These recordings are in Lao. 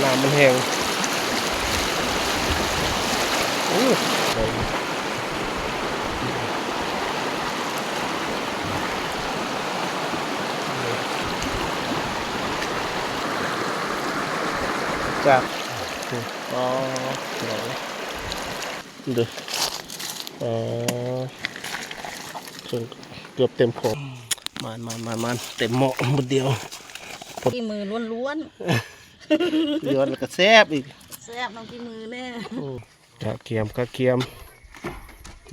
ນ້ຳມັນແຫ້ງ. ໂອ້ ຈາກ ອໍ ເດີ ອໍ ເຖິງເກືອບເຕັມຂອງ. ມານໆໆໆ ເຕັມໝໍ້ບາດດຽວ. ຝີມືລ້ວນໆ ຍອດ ແລ້ວກໍແຊບອີກ ແຊບນຳຝີມືແນ່. ໂອ້ ກະກຽມ ກະກຽມ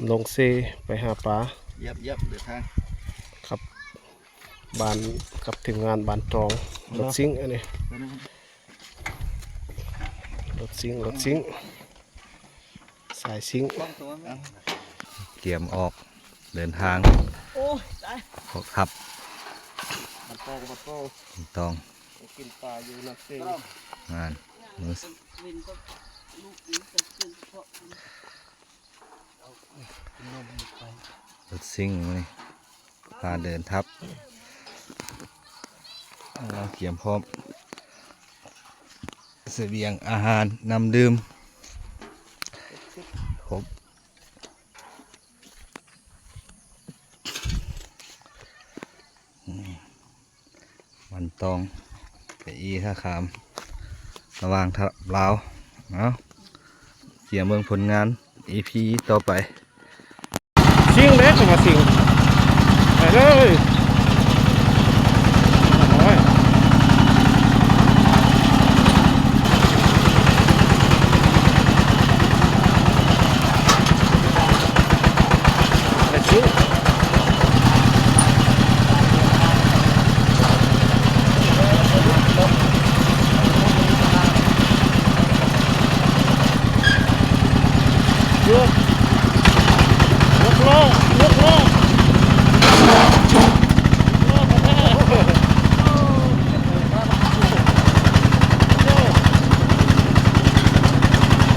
ລົງເຊໄປຫາປາ. ຢຽບໆ ເດີນທາງ ຄັບບ້ານ ກັບທີມງານບ້ານຕອງ. ລົດຊິງອັນນີ້ ລົດຊິງ ລົດຊິງ ສາຍຊິງ ກຽມອອກເດີນທາງ. ໂອ້ຍ ຕາຍ ອອກທັບ ມັນໂຕ ມັນໂຕ ຕ້ອງ ກິນປາຢູ່ນຳເຊ ງານ ເວັນກັບລູກນີ້ ກັບເພື່ອນສະເພາະ ລົດຊິງນີ້ ພາເດີນທັບ ກຽມພ້ອມສະບຽງອາຫານ ນ້ຳດື່ມ ຄົບ. ບ້ານຕອງ ໄປອີທ່າຂາມ ລະຫວ່າງທັບລາວ. ເອົາ ກຽມເບິ່ງຜົນງານ ອີພີ ຕໍ່ໄປ. ຊິງເດ້ ເຂົາວ່າຊິງ ໄປເລີຍ. ໂອ້ຍ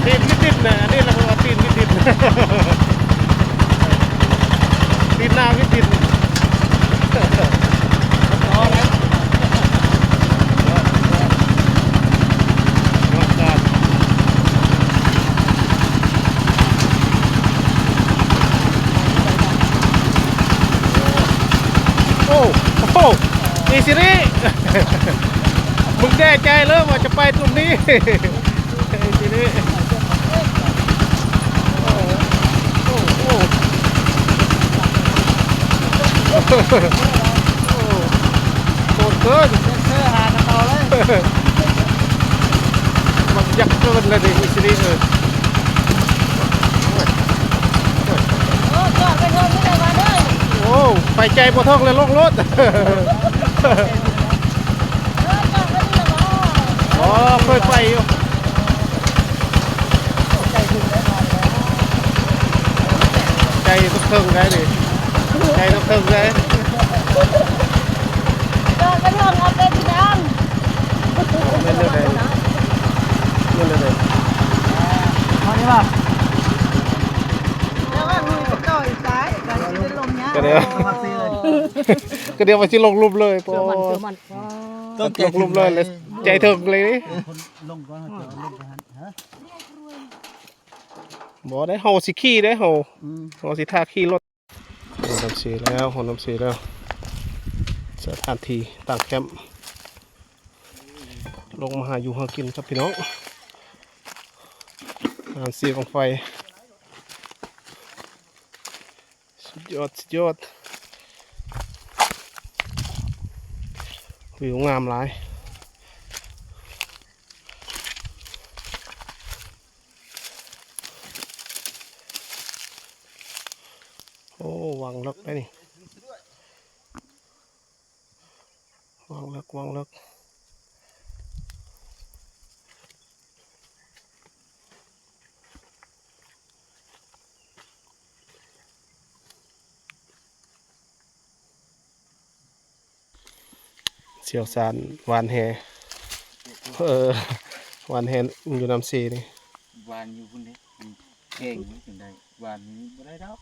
ຕີນວິຕິດນະ ອັນນີ້ລະເພິ່ນວ່າຕີນວິຕິດ ຕີນໜ້າວິຕິດ. ໂອ້ ໂອ້ໂຫ ອີຊິຣິ ມຶງແນ່ໃຈເລີຍວ່າຈະໄປຕຸ່ມນີ້ ອີຊິຣິ. ໂອ້ ໂອ້ ໂອ້ ໂອ້ ໂຫດເກີນ ເຊີຫາກັນຕໍ່ເລີຍ ມັນຍັກເກີນແລ້ວນີ້ ອີຊິລິເອີຍ. ໂອ້ ຈອດໄປເທິງນີ້ແຫຼະວ່າເດີ. ໂອ້ ໄປໃຈບໍ່ເຖິງແລ້ວ ລົງລົດ ເອີ ຈອດໄປນີ້ແຫຼະບໍ່. ອໍ ເຄີຍໄປຢູ່. ໃຈຕ້ອງເທິງໄດ໋ນີ້ ໃຈຕ້ອງເທິງໄດ໋. ຈອດໄປເທິງເອົາເຕັມທີ່ດັງ. ແມ່ນແນວໃດ ແມ່ນແນວໃດ ເອົານີ້ວ່າ ແຕ່ວ່າລຸຍໄປຕໍ່ອີກໄກ ກໍຊິໄດ້ລົງຍາກ ກໍດຽວ ກໍດຽວວ່າຊິລົງຫຼຸມເລີຍ. ເຊື່ອໝັ້ນ ເຊື່ອໝັ້ນ ຕ້ອງໃຈເຖິງ ລົງຫຼຸມເລີຍ ໃຈເຖິງເລີຍ. ລົງກ່ອນ ເຮົາຈະລົງໄປຫັ້ນ ຮະ ບໍ່ໄດ້ ເຮົາຊິຂີ່ເດ້ ເຮົາ ອືມ ເຮົາຊິຖ້າຂີ່ລົດ. ຮອດນ້ຳເຊແລ້ວ ຮອດນ້ຳເຊແລ້ວ ສະຖານທີ່ຕັ້ງແຄມ ລົງມາຫາຢູ່ຫາກິນຄັບພີ່ນ້ອງ. ງານເຊບັ້ງໄຟ ສຸດຍອດ ສຸດຍອດ ວິວງາມຫຼາຍ. ໂອ້ ວັງເລິກໄດ໋ນີ້ ວັງເລິກ ວັງເລິກ. ຊ່ຽວຊານຫວ່ານແຫ ເອີ ຫວ່ານແຫຢູ່ນ້ຳເຊນີ້ ຫວ່ານຢູ່ພຸ້ນເດ້ ແຂງຢູ່ຈັ່ງໃດ ຫວ່ານຢູ່ນີ້ບໍ່ໄດ້ດອກ.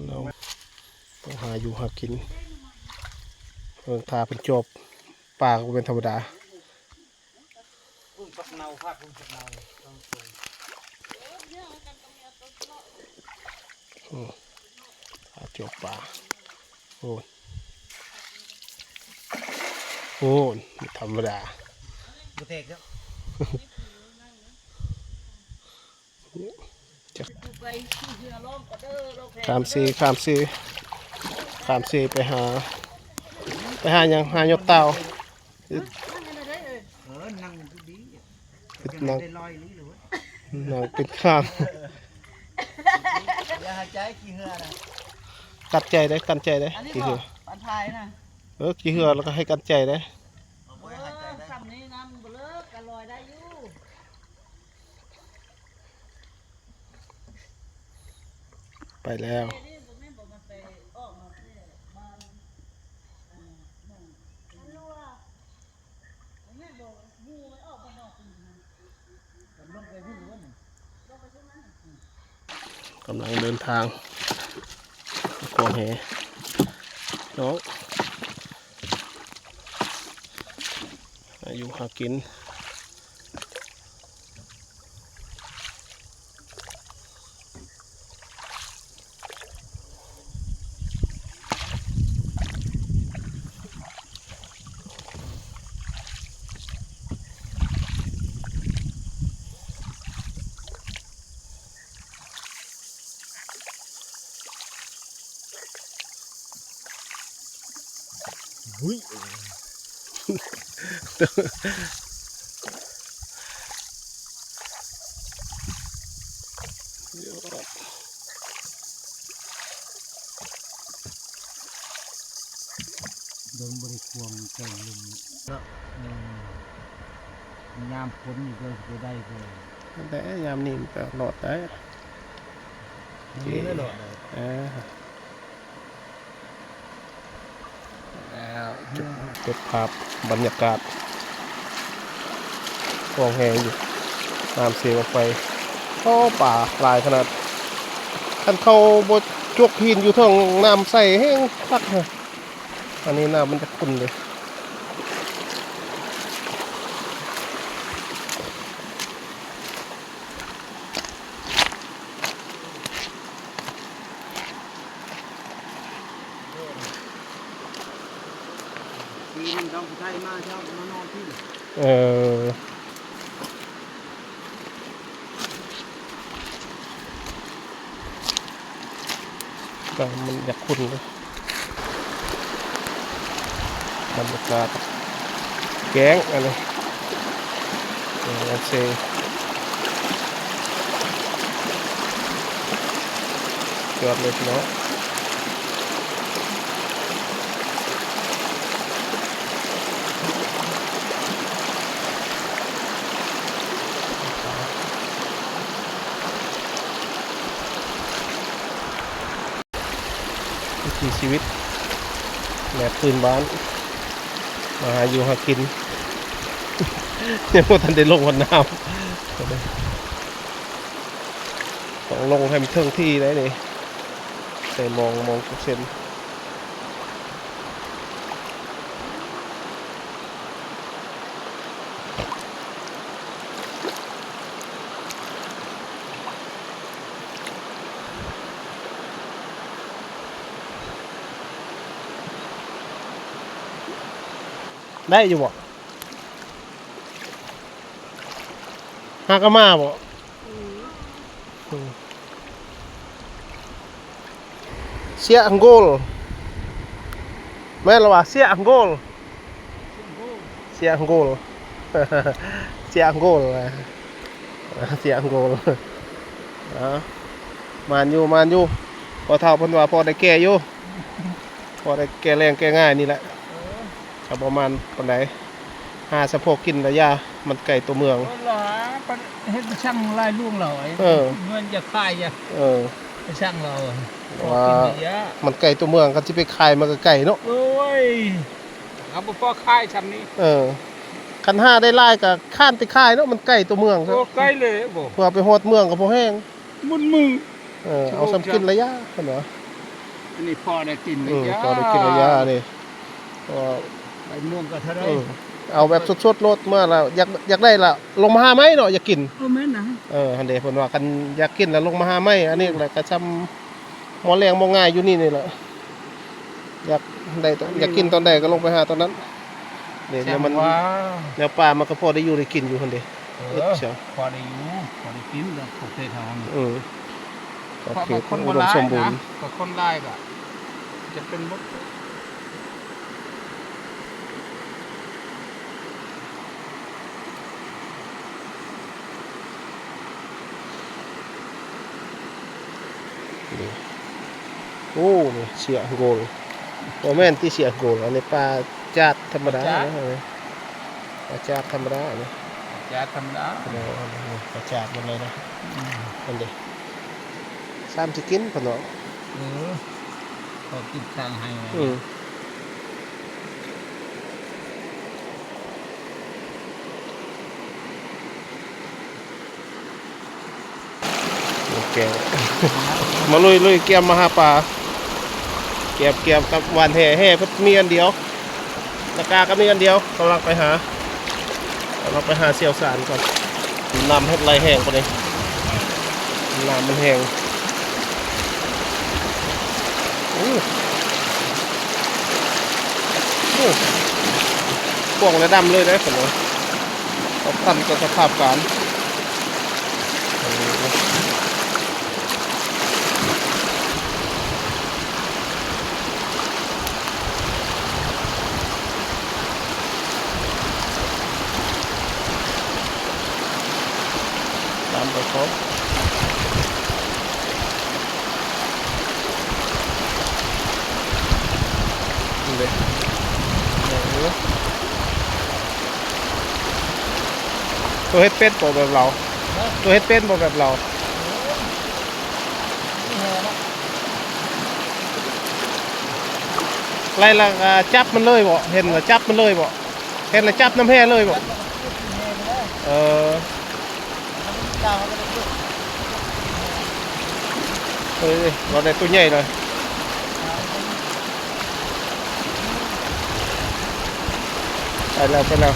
ເຮົາຕ້ອງຫາຢູ່ຫາກິນ ເບິ່ງຖ້າເພິ່ນຈອບປາກໍບໍ່ແມ່ນທຳມະດາ. ຜັກເນົ່າ ຜັກເນົ່າ ຕ້ອງໂຊຍ. ອືມ ອາ ຈົກປາ ໂອ້ ໂອ້ ບໍ່ທຳມະດາ ບໍ່ແຕກເນາະ. ຈັກ ຂ້າມເຊ ຂ້າມເຊ ຂ້າມເຊໄປຫາ ໄປຫາຫຍັງ? ຫາຍົກເຕົ່າ. ເອີ ນັ່ງຢູ່ດີ ນັ່ງ ນັ່ງເປັນຂ້າມ. ຢ່າຫາຍໃຈຂີ້ເຫື່ອນະ ກັດໃຈເດ້ ກັ້ນໃຈເດ້ ຂີ້ເຫື່ອ. ອັນພາຍນະ ເອີ ຂີ້ເຫື່ອແລ້ວກໍໃຫ້ກັ້ນໃຈເດ້. ເອີ ຊ່ຳນີ້ນ້ຳບໍ່ເລີກ ກໍລອຍໄດ້ຢູ່. ໄປແລ້ວ. ກຳລັງເດີນທາງ ຄວາມແຫເນາະ ຫາຢູ່ຫາກິນ. ດົນບໍ່ໄດ້ຄວາມແກງລຸມເນາະ. ເອີ ຍາມຝົນນີ້ກໍຊິໄດ້ເລີຍ ແຕ່ຍາມນີ້ມັນກໍລອດໄດ້ ນີ້ລະລອດໄດ້. ເອີ ແລ້ວ ເກັບພາບບັນຍາກາດ ຄວາມແຮງຢູ່ ນ້ຳເຊອອກໄປ. ໂອ້ ປາຫຼາຍຂະໜາດ ຄັນເຂົາບໍ່ຈົກຫີນຢູ່ເທິງ ນ້ຳໃສແຮງຄັກ. ອັນນີ້ນ້ຳມັນຈະຂຸ່ນເດ້. ປີໜຶ່ງຕ້ອງໄປໄທມາ ເຈົ້າມານອນພີ້. ເອີ ກໍມັນຢາກຂຸ່ນເດ້ ບັນຍາກາດແກ້ງອັນນີ້ ເອີ ໂອເຄ ຍອດເລີຍພີ່ນ້ອງ. ວິຖີຊີວິດແບບພື້ນບ້ານ ມາຫາຢູ່ຫາກິນ ຍັງບໍ່ທັນໄດ້ລົງຮອດນ້ຳ ຕ້ອງລົງໃຫ້ມັນເຖິງທີ່ໄດ໋ນີ້ ໃສ່ມອງ ມອງທຸກເສັ້ນ. ໄດ້ຢູ່ບໍ່? ຫາກະມາບໍ່? ອືມ ເຊຍງໂກລ ແມ່ນລະວ່າ ເຊຍງໂກລ ເຊຍງໂກລ ເຊຍງໂກລ ເຊຍງໂກລ ເອົາ ໝານຢູ່ ໝານຢູ່ ພໍ່ເຖົ້າເພິ່ນວ່າພໍໄດ້ແກ່ຢູ່ ພໍໄດ້ແກ່ແລ້ງແກ່ງ່າຍນີ້ແຫຼະ. ເອີ ກໍບໍ່ໝານປານໃດ ຫາສະເພາະກິນລະຢ່າ ມັນໄກຕົວເມືອງ. ເອີ ລະ ເຮັດໄປຊ່າງລາຍຫຼວງລາວ ເອີ ເງິນຈະຂາຍ ເອີ ໄປຊ່າງລາວ ເພາະວ່າມັນໄກຕົວເມືອງ ຄັນຊິໄປຂາຍມັນກໍໄກເນາະ. ໂອ້ຍ ເຮົາບໍ່ພໍຂາຍຊ່ຳນີ້. ເອີ ຄັນຫາໄດ້ຫຼາຍກໍຄ້ານໄປຂາຍເນາະ ມັນໄກຕົວເມືອງ. ໂອ້ ໄກເລີຍ ບໍ່ ເພື່ອໄປຮອດເມືອງກໍພໍແຮງ. ໝົດມື້ ເອີ ເອົາຊ່ຳກິນລະຢ່າ ເພິ່ນວ່າ ອັນນີ້ພໍໄດ້ກິນລະຢ່າ ອືມ ພໍໄດ້ກິນລະຢ່ານີ້ ເພາະວ່າ ໄປເມືອງກໍເທົ່າໃດ ອືມ ເອົາແບບສົດໆໂລດ ເມື່ອລະຢາກ ຢາກໄດ້ລະລົງມາຫາໃໝ່ເນາະ ຢາກກິນ. ເອີ ແມ່ນນະ. ເອີ ຫັ້ນເດ້ ເພິ່ນວ່າຄັນຢາກກິນລະລົງມາຫາໃໝ່. ອັນນີ້ລະກະຊ່ຳໝໍ້ແລງໝໍ້ງາຍຢູ່ນີ້ນີ້ລະ. ຢາກໄດ້ ຢາກກິນຕອນໃດກະລົງໄປຫາຕອນນັ້ນ. ນີ້ແນວມັນ ແນວປາມັນກະພໍໄດ້ຢູ່ໄດ້ກິນຢູ່ຫັ້ນເດ້. ເອີ ພໍໄດ້ຢູ່ ພໍໄດ້ກິນກັບຂອບເຂດເຮົານີ້. ອື ເພາະວ່າຄົນບໍ່ຫຼາຍນະ ກໍຄົນຫຼາຍກະຈະເປັນບົດ. ນີ້ ໂອ້ ນີ້ເຊຍໂກລ ບໍ່ແມ່ນຕິເຊຍໂກລ ອັນນີ້ປາຈາດທຳມະດານະ. ປາຈາດທຳມະດານີ້ ປາຈາດທຳມະດາ ໂດຍ ປາຈາດໝົດເລີຍນະ. ອືມ ອັນນີ້ ຊ້ຳຊິກິນເພິ່ນວ່າ. ເອີ ເຂົາກິນທາງໄຮ່. ອືມ ແກງ ມາລຸຍໆ ກຽມມາຫາປາ ກຽມ ກຽມກັບຫວ່ານແຫ ແຫເພິ່ນມີອັນດຽວ ຕະກາກໍມີອັນດຽວ. ກຳລັງໄປຫາ ກຳລັງໄປຫາຊ່ຽວຊານກ່ອນ. ນ້ຳເຮັດໄຫຼແຮງປານນີ້ ນ້ຳມັນແຮງ. ໂອ້ ໂອ້ ກວ້າງແລະດຳເລີຍເດ້ ເພິ່ນວ່າ ຕ້ອງທັນຕໍ່ສະພາບການ. ດຳໄປພ້ອມ ນີ້ເດ້ ໂຕເຮັດເປັນບໍ່ແບບລາວ? ໂຕເຮັດເປັນບໍ່ແບບລາວ? ໄລ່ລະກະຈັບມັນເລີຍບໍ່? ເຫັນລະຈັບມັນເລີຍບໍ່? ເຫັນລະຈັບນຳແຫເລີຍບໍ່? ເອີ ເອີ ເຮົາໄດ້ໂຕໃຫຍ່ເລີຍ. ໄປແລ້ວ ໄປແລ້ວ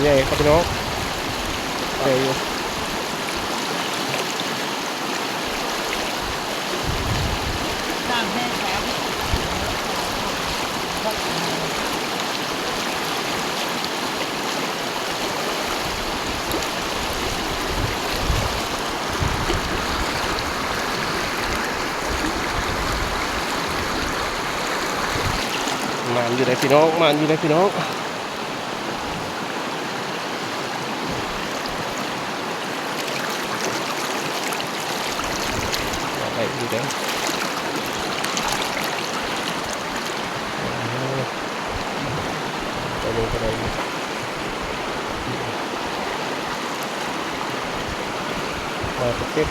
ໃຫຍ່ຄັບພີ່ນ້ອງ ໃຫຍ່ຢູ່. ໝານຢູ່ເດ້ພີ່ນ້ອງ ໝານຢູ່ເດ້ພີ່ນ້ອງ. ໄດ້ຢູ່ເດ້ ໂອ້ ໄດ້ຢູ່ ໄດ້ຢູ່ ມາເຕັມ.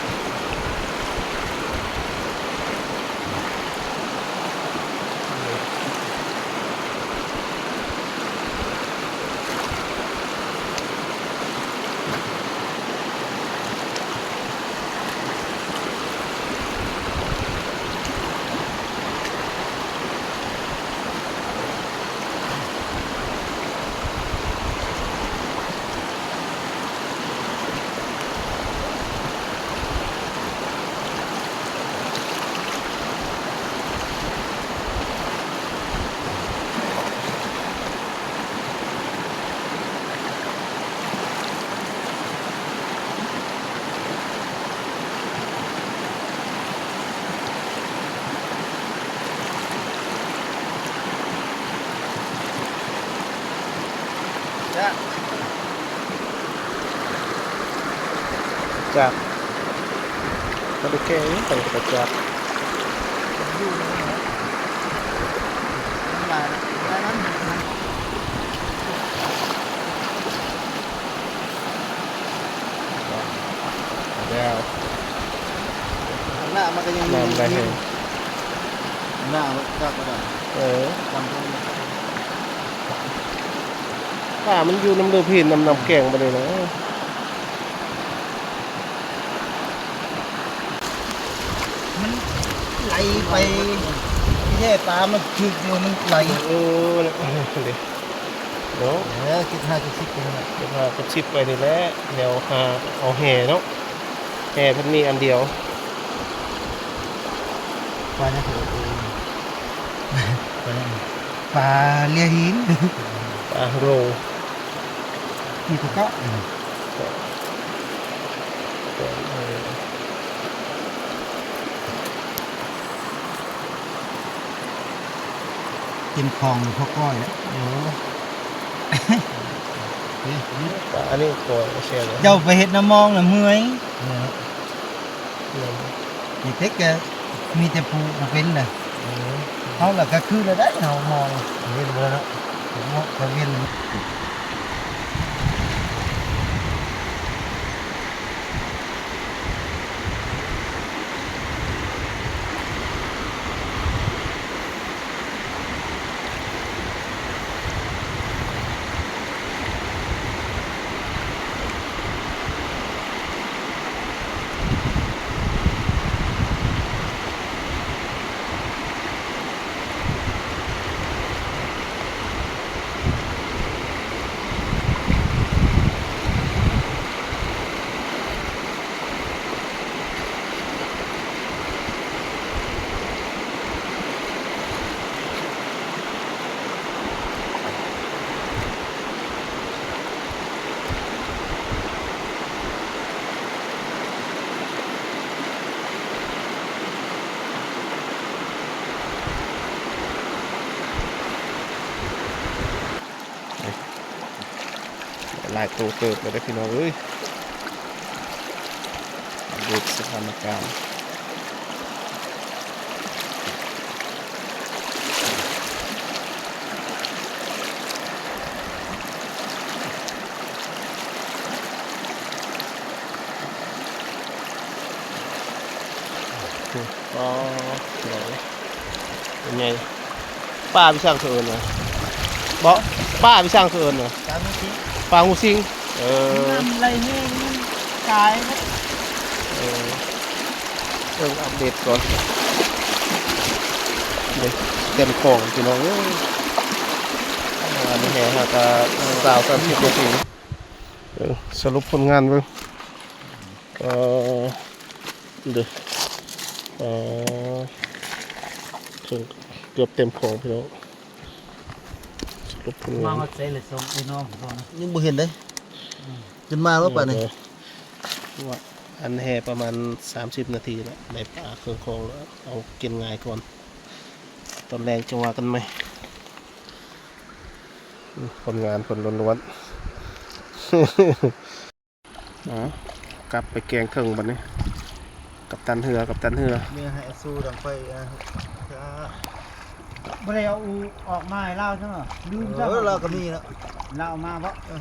ຈັບ ບໍ່ໄດ້ແກ່ງ ໄປກະຈັບ ແລ້ວ ໜ້າມັນກະຍັງ ນ້ຳໄຫຼແຮງ ໜ້າມັນກະກະດານ ເອີ ປາມັນຢູ່ນຳເລິກຫີນ ນຳ ນຳແກ້ງບາດນີ້ນະ ມັນໄຫຼໄປ ທີ່ແທ້ປາມັນຖືກຢູ່ ມັນໄຫຼ ເອີ ເດ້. ເນາະ ເອີ ເຈັດຫ້າເຈັດສິບນີ້ແຫຼະ ເຈັດຫ້າເຈັດສິບໄປນີ້ແຫຼະ ແນວຫາເອົາແຫເນາະ ແຫເພິ່ນມີອັນດຽວ. ປາຫຍັງເອີ້ນ ປາຫຍັງ ປາເລຍຫີນ ປາໂຣ ມີແຕ່ເກາະ ເຕັມຄອງ ພໍກ້ອຍແລ້ວ ໂອ້ ປາອັນນີ້ກໍແຊວ ເຈົ້າໄປເຮັດນ້ຳມອງນະເມື່ອຍ ເມື່ອຍ ເຮັດເຕັກກະມີແຕ່ຜູ້ບໍ່ເປັນນະ ເອີ ເຮົາລະກະຄືລະໄດ໋ ເຮົາມອງ ເຫັນບໍ່ເນາະ ເຫັນບໍ່ ກະເວັນ. ຫຼາຍໂຕເຕີບແລ້ວເດີພີ່ນ້ອງເອີຍ ອັບເດດສະຖານະການ. ອໍ ເປັນໄງ ປາວິສັງເຂົາເອີ້ນຫຍັງ ບໍ່ ປາວິສັງເຂົາເອີ້ນຫຍັງ ປາງູສິງ ປາງູສິງ ເອີ ນ້ຳໄຫຼແຮງ ຕາຍ ເອີ ເບິ່ງອັບເດດກ່ອນ ເດ້ ເຕັມຂອງພີ່ນ້ອງເອີຍ ອັນນີ້ແຫ່ຫາກະຊາວ ສາມສິບນາທີ ເອີ ສະຫຼຸບຜົນງານເບິ່ງ ເອີ ເດ້ ເອີ ເກືອບເຕັມຂອງພີ່ນ້ອງ ສະຫຼຸບຜົນງານ ມາຮອດໃສລະ ສອງພີ່ນ້ອງ ຍັງບໍ່ເຫັນເດ້ ອືມ ຈົນມາແລ້ວປານນີ້ ອັນແຫ່ປະມານສາມສິບນາທີແລ້ວ ໄດ້ປາເຄື່ອງຂອງແລ້ວ ເອົາກິນງາຍກ່ອນ ຕອນແລງຈັ່ງວ່າກັນໃໝ່ ອືມ ຜົນງານເພິ່ນລ້ວນໆ. ອາ ກັບໄປແກງເທິງບັດນີ້ ກັບຕັນເຮືອ ກັບຕັນເຮືອ ເມື່ອໃຫ້ສູ້ດັງໄຟ ອາ ບໍ່ໄດ້ເອົາອູອອກມາໃຫ້ລາວຊັ້ນຫວາ ລືມຊະ ເອີ ລາວກໍມີເນາະ ລາວເອົາມາບໍ່ ເອີ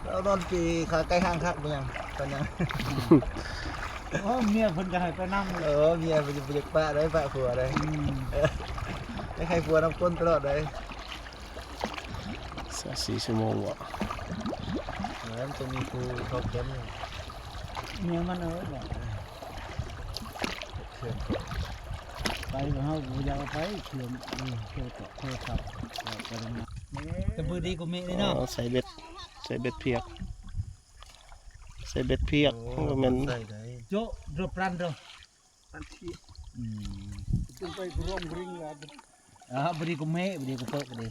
ລາວນອນປີຂາໄກ່ຫ້າງຄັກບໍ່ຫຍັງ ປານຫຍັງ ໂອ້ ເມຍເພິ່ນກໍໃຫ້ໄປນຳ ເອີ ເມຍເພິ່ນບໍ່ຢາກປະໄດ໋ ປະຜົວໄດ໋ ອືມ ຢາກໃຫ້ຜົວນຳຄົນຕະຫຼອດໄດ໋. ຊາວສີ່ຊົ່ວໂມງບໍ່ ແມ່ນ ຕ້ອງມີຜູ້ເຝົ້າແຄມ ເມຍມັນເອີຍ ເຄື່ອງ ໄປເຮົາບໍ່ຢາກເອົາໄປ ເຄື່ອງ ເອີ ໂທລະສັບ ໂທລະສັບ ແຕ່ມືດີກວ່າເມະເລີຍເນາະ ໃສ່ເບັດ ໃສ່ເບັດພຽກ ໃສ່ເບັດພຽກ ໂອ້ ບໍ່ແມ່ນ ໃສ່ໄດ້ ໂຈະ ໂດຣບຣັນໂດ ອືມ ຂຶ້ນໄປກະຣອງຣິງລະ ອ່າ ບໍ່ດີກວ່າເມະ ບໍ່ດີກວ່າເປີະ ບໍ່ດີ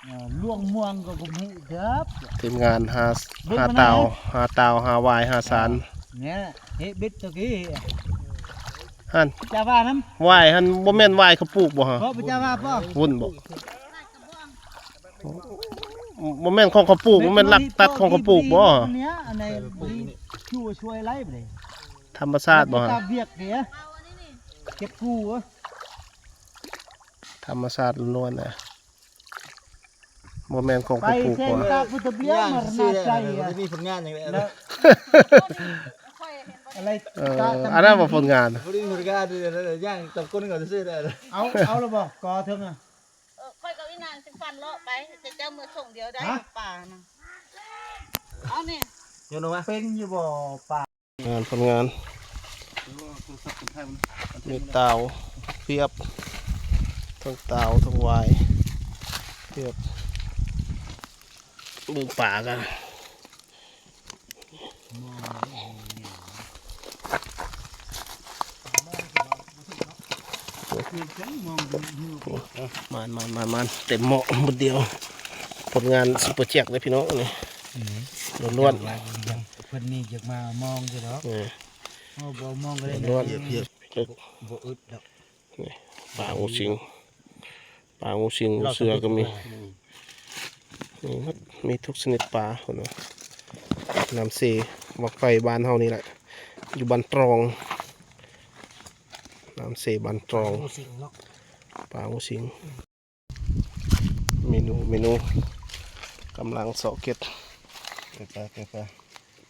ເອີ ຫຼວງມ່ວງກໍບໍ່ມີເດີ ທີມງານຫາ ຫາຕາວ ຫາຕາວ ຫາຫວາຍ ຫາສານ ແນ່ ເຮັດບິດຕະກີ້ ຫັ້ນ ຈາວ່ານຳ ຫວາຍຫັ້ນບໍ່ແມ່ນຫວາຍເຂົາປູກບໍ່ຫະ ເພາະຈາວ່າບໍ່ ວຸ້ນບໍ່ ບໍ່ແມ່ນຂອງເຂົາປູກ ບໍ່ແມ່ນລັກຕັດຂອງເຂົາປູກບໍ່ ເນຍ ອັນໃດຢູ່ຊ່ວຍໄລ່ບໍ່ໄດ້ ທຳມະຊາດບໍ່ ເກັບກາວຽກເດ ເກັບກູ້ ທຳມະຊາດລ້ວນໆນະ ບໍ່ແມ່ນຂອງຜູ້ປູກບໍ່ ໄປເຊັນຕາພຸດທະເບຍມະຣະນະໄຊ ບໍ່ໄດ້ມີຜົນງານຫຍັງເລີຍ ເອີ ອັນນັ້ນບໍ່ຜົນງານ ບໍ່ໄດ້ມີຜົນງານ ຍ່າງຕຳກົ້ນເຂົາຊື່ໆ ເອົາ ເອົາແລ້ວບໍ່ ກໍເຖິງ ເອີ ຂ້ອຍກັບອີ່ນາງຊິຟັນເລາະໄປ ຈະເຈົ້າເມືອສົ່ງດຽວໄດ້ ປານະ ເອົານີ້ ໂຍນອອກມາ ເປັນຢູ່ບໍ່ປາ ງານ ຜົນງານ ມີຕາວພຽບ ທັງຕາວ ທັງຫວາຍ ພຽບ ເບິ່ງປາກັນ. ມານໆໆໆ ເຕັມໝໍ້ໝົດດຽວ. ຜົນງານຊຸບເປີແຈັກເດ້ພີ່ນ້ອງນີ້ ອືມ ລ້ວນໆ. ເພິ່ນນີ້ຢາກມາມອງຢູ່ດອກ ເອີ ເຮົາບໍ່ມອງກໍໄດ້ ລ້ວນ ເອີ ບໍ່ອຶດດອກ. ນີ້ປາງູສິງ ປາງູສິງ ງູເສືອກໍມີ ນີ້ໝົດ ມີທຸກຊະນິດປາພຸ້ນນະ. ນ້ຳເຊບັ້ງໄຟບ້ານເຮົານີ້ແຫຼະ ຢູ່ບ້ານຕຣອງ ນ້ຳເຊບ້ານຕຣອງ ປາງູສິງ. ເມນູ ເມນູ ກຳລັງເສາະເກັບ ກ້ອຍປາ ກ້ອຍປາ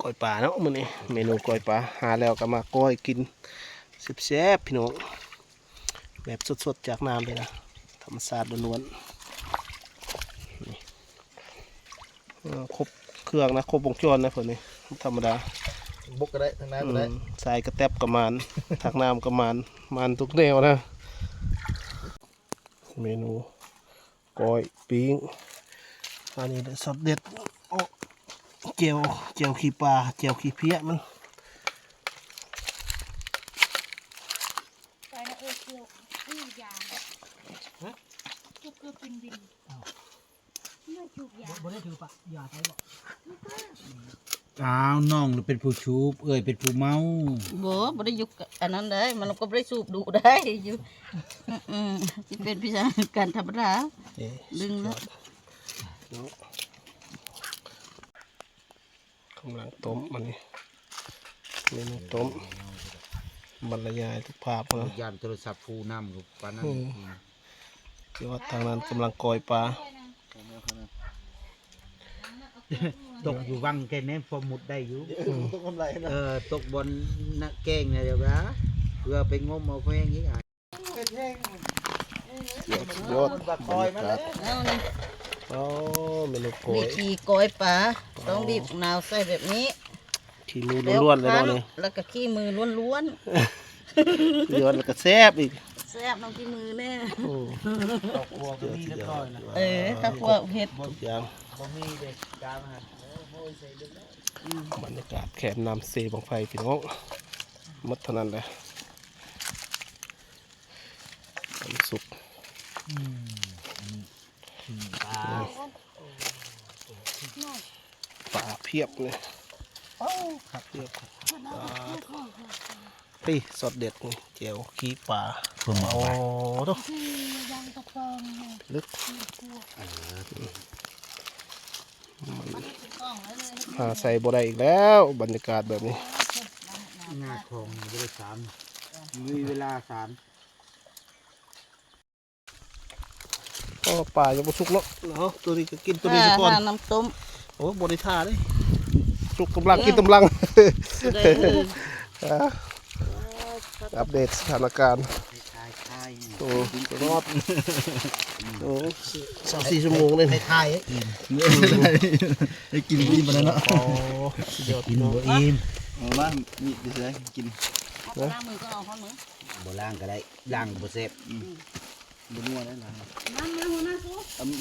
ກ້ອຍປາເນາະມື້ນີ້ ເມນູກ້ອຍປາ. ຫາແລ້ວກໍມາກ້ອຍກິນແຊບໆ ພີ່ນ້ອງ ແບບສົດໆ ຈາກນ້ຳເລີຍນະ ທຳມະຊາດລ້ວນໆ. ນີ້ ເອີ ຄົບເຄື່ອງນະ ຄົບວົງຈອນນະເພິ່ນນີ້ ທຳມະດາ ບົກກໍໄດ້ ທາງນ້ຳກໍໄດ້ ອືມ ສາຍກະແຕັບກໍໝານ ທາງນ້ຳກໍໝານ ໝານທຸກແນວນະ. ເມນູກ້ອຍ ປີ້ງ ອັນນີ້ແຫຼະຊັອດເດັດ. ໂອ້ ແຈ່ວ ແຈ່ວຂີ້ປາ ແຈ່ວຂີ້ເພຍມັນ. ໄປນະເອີ ເກີບ ອີ່ຢາ ຮະ ເກີບ ເກີບບິນບິນ ອ້າວ ບໍ່ ບໍ່ໄດ້ຖືປະ ຢາໄປບໍ່? ອ້າວ ນ້ອງລະເປັນຜູ້ສູບ ເອື້ອຍເປັນຜູ້ເມົາ. ບໍ່ ບໍ່ໄດ້ຢູ່ ອັນນັ້ນໄດ໋ ມັນກໍບໍ່ໄດ້ສູບດຸໄດ໋ ຢູ່ ອືມ ຊິເປັນພິຊາການທຳມະດາ ເອີ ດຶງນະ ສຸດຍອດເນາະ. ກຳລັງຕົ້ມອັນນີ້ ເມນູຕົ້ມ ບັນລະຍາຍຮູບພາບເນາະ. ຢ້ານໂທລະສັບຟູນ້ຳກັບປານນັ້ນ ອືມ ຄືວ່າທາງນັ້ນກຳລັງກ້ອຍປາ ຕົກຢູ່ວັງແກແມ່ນພໍມຸດໄດ້ຢູ່ ອືມ ຕົກບ່ອນນະແກ້ງນະ ດຽວວ່າ ເພື່ອໄປງົມເອົາແພງອີກ. ຍອດ ສຸດຍອດ ບັນຍາກາດ. ເອົານີ້ ອໍ ເມນູກ້ອຍ ວິທີກ້ອຍປາ ຕ້ອງບີບໝາກນາວໃສ່ແບບນີ້ ຂີ້ມືລ້ວນໆ ເລີຍເນາະນີ້ ແລ້ວກໍຂີ້ມືລ້ວນໆ ຍ້ອນແລ້ວກໍແຊບອີກ ແຊບນຳຂີ້ມືແນ່. ໂອ້ ເຂົ້າຄົວກໍມີຮຽບຮ້ອຍນະ ເອີ ເຂົ້າຄົວເຮັດທຸກຢ່າງ ບໍ່ມີເດ້ກາມາ ໂອ້ຍ ໃສ່ເບິ່ງ ບັນຍາກາດແຄມນ້ຳເຊບັ້ງໄຟພີ່ນ້ອງ ໝົດເທົ່ານັ້ນແຫຼະ. ຄວາມສຸກ ອືມ ອັນນີ້ ປາ ປາພຽບເລີຍ ເອົາ ພຽບ ປາ ນີ້ ຊັອດເດັດນີ້ ແຈ່ວຂີ້ປາ ໂອ້ໂຫ ລຶກ ມັນຫາໃສ່ບໍ່ໄດ້ອີກແລ້ວ ບັນຍາກາດແບບນີ້ ງາຂອງບໍ່ໄດ້ສານ ມີເວລາສານ. ອໍ ປາຍັງບໍ່ສຸກເນາະ ເນາະ ໂຕນີ້ກໍກິນໂຕນີ້ສາກ່ອນ ຖ້ານ້ຳຕົ້ມ ໂອ້ ບໍ່ໄດ້ຖ້າເດ້ ສຸກກຳລັງ ເອີ ກິນກຳລັງ ອ່າ ອັບເດດສະຖານະການ ໂອ້ ຕະຫຼອດ ໂອ້ ຊາວສີ່ຊົ່ວໂມງເດ້ ຖ່າຍ ໄດ້ກິນບໍ່ອີ່ມປານນັ້ນເນາະ ໂອ້ ສຸດຍອດ ກິນບໍ່ອີ່ມ ເອົາມາ ມີດຢູ່ໃສ ກິນ ເອົາໄປລ້າງມືກ່ອນ ເອົາຮອດມື ບໍ່ລ້າງກໍໄດ້ ລ້າງບໍ່ແຊບ ອືມ ບໍ່ນົວໄດ້ລ້າງ ມາ ມາ ຫົວໜ້າສູ່ ອັນນີ້